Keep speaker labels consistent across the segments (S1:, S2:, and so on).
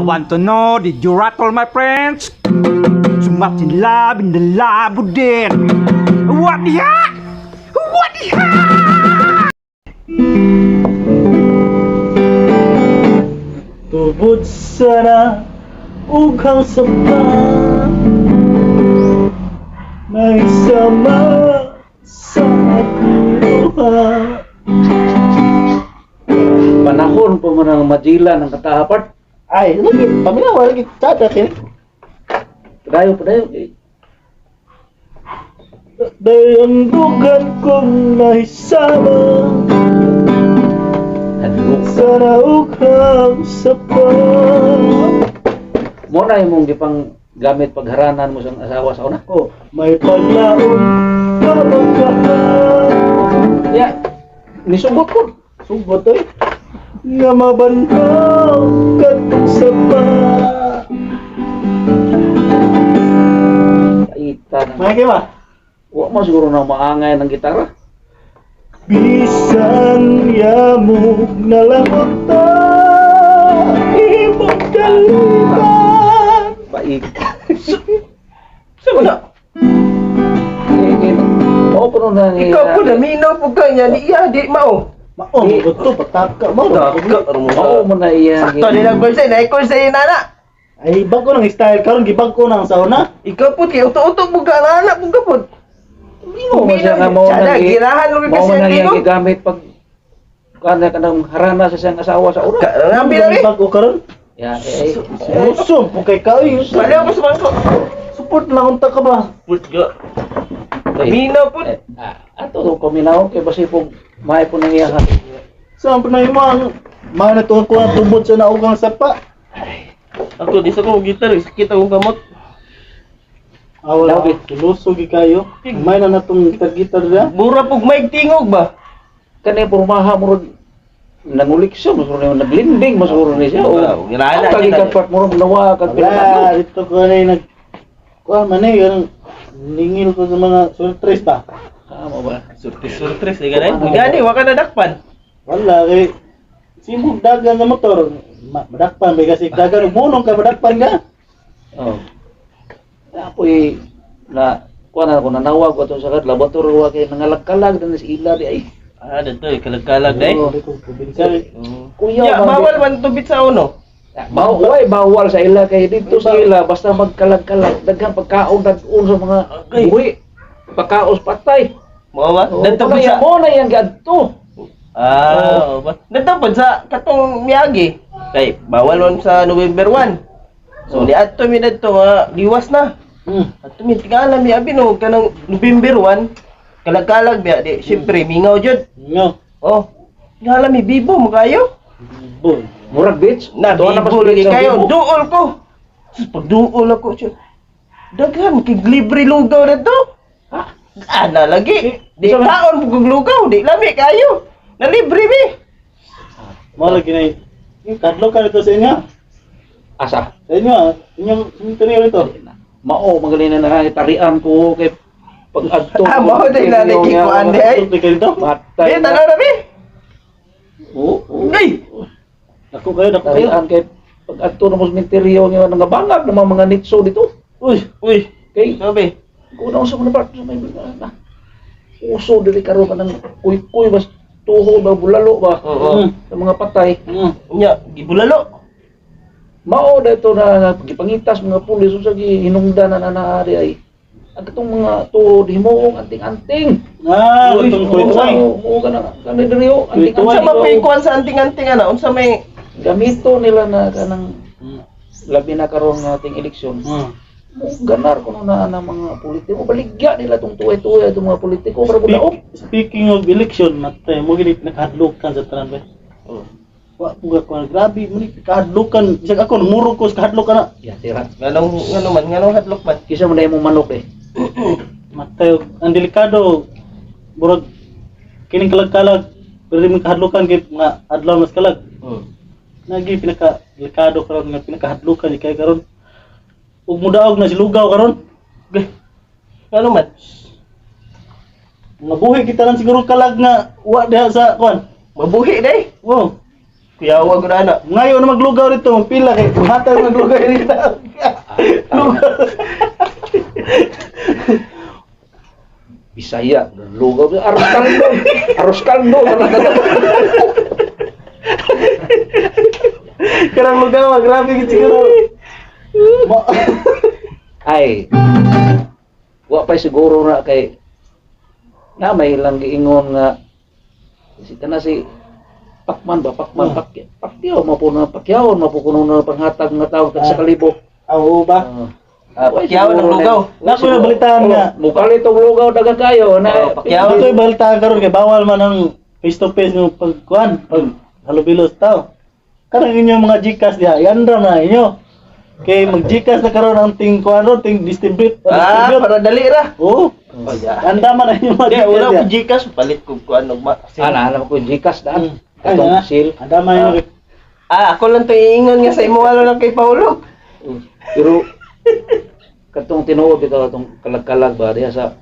S1: Want to know, did you rattle my friends? So much in love in the labo din. What the heck? What the heck?
S2: Tubod sana ughang sapa, may sama sa luha.
S3: Panahon pa man ang Majila ng katahapat.
S2: Ay, lagi, paminawa, lagi, tsada kini.
S3: Padayo, padayo. Eh,
S2: Dayon dugan kong nahisama
S3: hadlok.
S2: sana ughang sapa.
S3: Mo na imong gipang gamit pagharanan mo sa asawa sa una.
S2: Oh, may paglaon ka magkaha.
S3: Ya, nisugot ko.
S2: Sugot eh. Nga mabanhaw katong sapa.
S3: Paita na.
S2: May ba?
S3: Wa mo siguro na maangay ng gitara.
S2: Bisan yamog na lang unta imong dalitan.
S3: Pait.
S4: Sa wala.
S3: Eh, eh, mao po na ni
S4: Ikaw po naminaw po ka niya, di iya, di mao.
S2: Mao mo to pataka mo.
S4: Taka, mo.
S3: Mao mo na iya.
S4: Sakto ni lang kurse, na kurse na na.
S2: Ay, bago ng style karon, gibag-o nang sauna.
S4: Ikaw po kay uto-uto po ka na anak po ka po.
S3: Mao man siya nga mao
S4: Sana,
S3: na
S4: girahan mo
S3: mao
S4: kasi
S3: man na
S4: ang
S3: iya
S4: tingog.
S3: gigamit pag kana kanang harana sa siyang asawa sa una.
S4: Ngambi na rin.
S2: Bag-o karon.
S3: Ya, eh, eh.
S2: Usom po kay kaoy.
S4: Wala ko sa bangko.
S2: Support lang unta ka ba?
S4: Put ga.
S3: Eh,
S4: Minaw po.
S3: eh, ah, ato to paminaw kay basi po may po nang iya.
S2: Saan pa na yung mga mga natuwa ko ang tubod sa naugang sapa?
S4: Ako di sa ko gitar, sakit akong kamot.
S2: Ah, wala.
S3: David.
S2: Luso gi kayo. May na natong gitar-gitar na.
S4: Mura pug mic tingog ba?
S3: Kani pormaha mo ron nangulik siya, mas ron naglinding, mas ron ni siya.
S4: Wow, ginala,
S3: Ang
S4: ginala.
S3: kagikat mo ron nawa kag
S2: Wala,
S3: pinatalo.
S2: dito ko na yung nag... Kuha man eh, yung ningil ko sa mga surprise ba?
S3: Tama ba?
S4: Surprise, surprise, eh ganun. Gani, wa ka nadakpan.
S2: Wala, kay... Simog dagan sa motor. Madakpan ba kasi dagan, umunong ka, madakpan ka.
S3: Oh. Apoy na kuha na ako nanawag ko atong sakat laboratory wa kay nangalagkalag din sa ila di ay.
S4: Ah, dito eh, kalag-kalag day.
S3: Oo.
S2: Dito, probinsya. Eh.
S3: Kuya,
S4: Ya, bawal man tubit sa uno.
S3: Bawal, bawal sa ila kay dito sa ila basta magkalag-kalag daghang pagkaon dag-on sa mga
S4: Okay.
S3: buhi. Pagkaos patay.
S4: Mao ba?
S3: Oh,
S4: Dito
S3: mo
S4: pud
S3: na
S4: sa
S3: yan- mo na yan gadto.
S4: Ah, ba? Dito pud sa katong Miyagi. Kay bawal man sa November 1. So ni adto mi didto mga liwas na. Adto mi tingala mi abi no kanang November 1 kalag-kalag biya di syempre mingaw jud.
S2: No.
S4: Oh. Tingala mi bibo mo kayo.
S2: Boy.
S3: Murag beach.
S4: Na
S3: Tuwa na
S4: bibo
S3: pa sa
S4: lagi
S3: beach ang
S4: kayo.
S3: bibo.
S4: Duol ko. Sus, pagduol ako siya. Daghan kay libre lugaw dito.
S3: Ha?
S4: Ana lagi. Di
S3: Sa-
S4: kaon pug lugaw, di lami kayo. Na libre mi.
S2: Mo lagi na yung kadlok ka dito sa inyo.
S3: Asa?
S2: Sa inyo, ah. Inyong cemetery dito.
S3: Mao magaling na nakitarian ko kay pag adto.
S4: Ah, mao day na nakikuan di ay.
S2: Kadlok ka dito.
S3: Matay.
S4: Di tanaw na mi.
S3: Oo. oo.
S4: Ay!
S2: Dako kayo, dako kayo.
S3: Tarian kay pag adto na mo sa cementerio nga nangabangag ng mga nitso dito.
S2: Uy,
S4: Uy,
S3: Kay
S4: sabi.
S3: kuna sa mga part sa may na. Uso dili karon kanang kuy-kuy bas tuho ba bulalo ba
S4: Oo.
S3: sa mga patay.
S4: Nya, gibulalo.
S3: Mao dito na gipangitas mga pulis unsa gi hinungdan na na di ay ang katong mga tuho himuong anting-anting.
S2: Ah,
S4: Uy,
S2: itong tuwid-tuwid.
S3: Oo, kana kana diri oh, anting-anting.
S4: Unsa man may kuan sa anting-anting ana? Unsa may
S3: Gamito nila na kanang labi na karon nga ating eleksyon. Mo ganar kuno na ang mga politiko baligya nila tong tuwe-tuwe itong mga politiko para budaok.
S2: Speaking of election, matay mo gini nakahadlokan sa tanan ba.
S4: Oh.
S2: Wa po ka kuan, grabe mo ni kahadlokan. Bisag ako muro ko sa kahadlokan na.
S3: Ya tira.
S4: Nganong ngano man, nganong hadlok man?
S3: Kisa man na imong manok eh.
S2: Matay ang delikado murag kining kalag-kalag pero di mo kahadlokan kay mga adlaw mas kalag. Nagi pinaka delikado karon nga pinakahadlokan kay karon. Ug mudaog na si Lugaw karon.
S4: Ngano man?
S2: Mga buhi kita lang siguro kalag nga wa diha sa kuan.
S4: Mabuhi day.
S2: Wow.
S4: Kuyawa gud ana.
S2: Ngayon na maglugaw dito, magpila kay hatag maglugaw dito. Lugaw.
S3: Bisaya, lugaw, arroz caldo, arroz caldo.
S2: Karang lugaw, ah, grabe gid siguro.
S3: Ay, wa pa siguro na kay na may lang giingon nga si kana si Pacman ba, Pacman. Pacquiao mo po na, Pacquiao mo po kuno na panghatag nga tawag tag sa kalibo.
S2: Ah, oo ba?
S4: Ah, Pacquiao ng lugaw.
S2: Nako na balitaan nga.
S3: Mukalit og lugaw daga kayo na.
S4: Oh, Pacquiao.
S2: Ito yung balitaan karon kay bawal man ang face to face ng pagkuan, pag halubilo sa tao. Karang inyo mga GCash diha, yan ra na inyo. Kay mag GCash na karon ang ting kuan ron, ting distribute,
S4: Ah,
S2: distribute.
S4: para dali ra.
S2: Oo.
S4: Oh, yeah.
S2: Anda man ang inyong mga
S4: Di,
S2: GCash
S4: wala
S2: diha.
S4: ko GCash, palit ko kuan og ma.
S3: Ah, alam ko GCash daan.
S2: Ay,
S3: Katong
S2: na.
S3: seal.
S2: Anda man inyo.
S4: Ah, ako lang to iingon nga sa imo wala lang kay Paulog.
S3: Pero katong tinuod bitaw atong kalag-kalag ba diha sa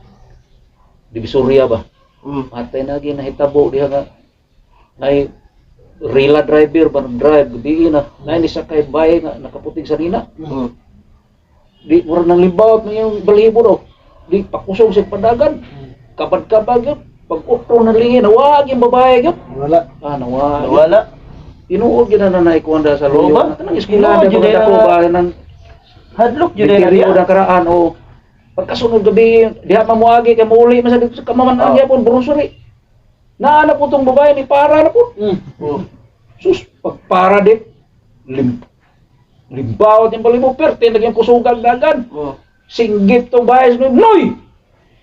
S3: Divisoria ba. Matay na gyud nahitabo diha nga nay rila driver ba nag-drive gabi na nay ni sakay bay nga nakaputig sa nina. Di mura nang libawat na yung balibo daw. Di pakusog sa padagan. Kabad-kabad yun. Pag utro na lingin, nawag yung babae yun.
S2: Wala.
S3: Ah, nawag.
S4: Wala.
S3: Tinuod yun na naikuan sa
S4: Oo
S3: luyo.
S4: ba?
S3: Kanang eskwela
S4: Tinuod yun
S3: na
S4: na-
S3: ko ba nang
S4: Hadlok jud na
S3: Dikiriyo
S4: diya.
S3: na karaan o pagkasunod gabi diha mamuagi kay muuli man sa dito sa kamaman
S4: Oh.
S3: gyapon brosuri. Naa na po tong babae ni para na po.
S4: Oh.
S3: Sus, pagpara di limbawat yung balibo perte naging kusugan dagan.
S4: Oh.
S3: Singgit tong bahay sa Noy!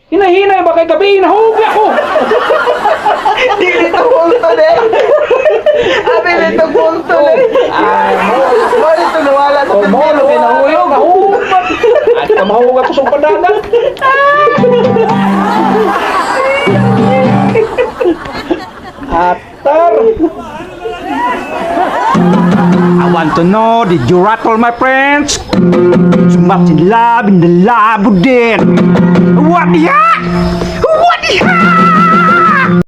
S3: Hinahinay ba kay gabi? Nahugi ako!
S4: Dili to bulto de. Abi dito bulto de. Mo dito nawala sa
S3: Oh, mo,
S4: pagpilo kay nahuyog.
S3: Nahugat! At kamahug ako sa padagan. Atar!
S1: I want to know, did you rattle my friends? Sumat sila, binalabo din. What the heck? What the heck?